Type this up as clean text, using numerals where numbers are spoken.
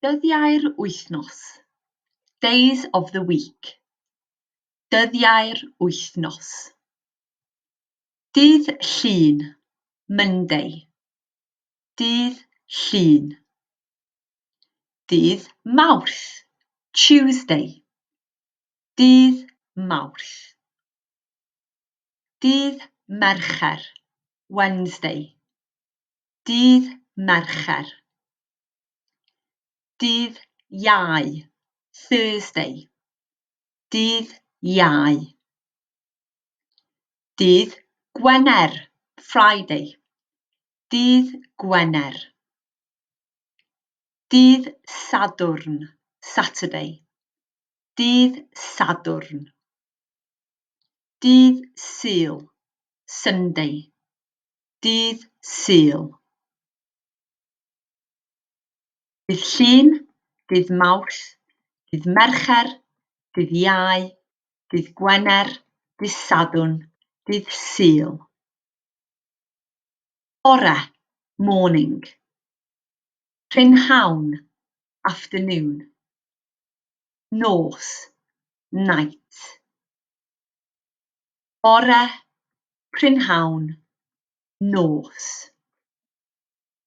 Dyddiau'r wythnos. Days of the week. Dyddiau'r wythnos. Dydd Llun, Monday. Dydd Llun. Dydd Mawrth, Tuesday. Dydd Mawrth. Dydd Mercher, Wednesday. Dydd Mercher. Dydd Iau, Thursday. Dydd Iau. Dydd Gwener, Friday. Dydd Gwener. Dydd Sadwrn, Saturday. Dydd Sadwrn. Dydd Sul, Sunday. Dydd Sul. Dydd Llun, dydd Mawrth, dydd Mercher, dydd Iau, dydd Gwener, dydd Sadwrn, dydd Sul. Bore, morning. Prynhawn, afternoon. Nos, night. Bore, prynhawn, nos.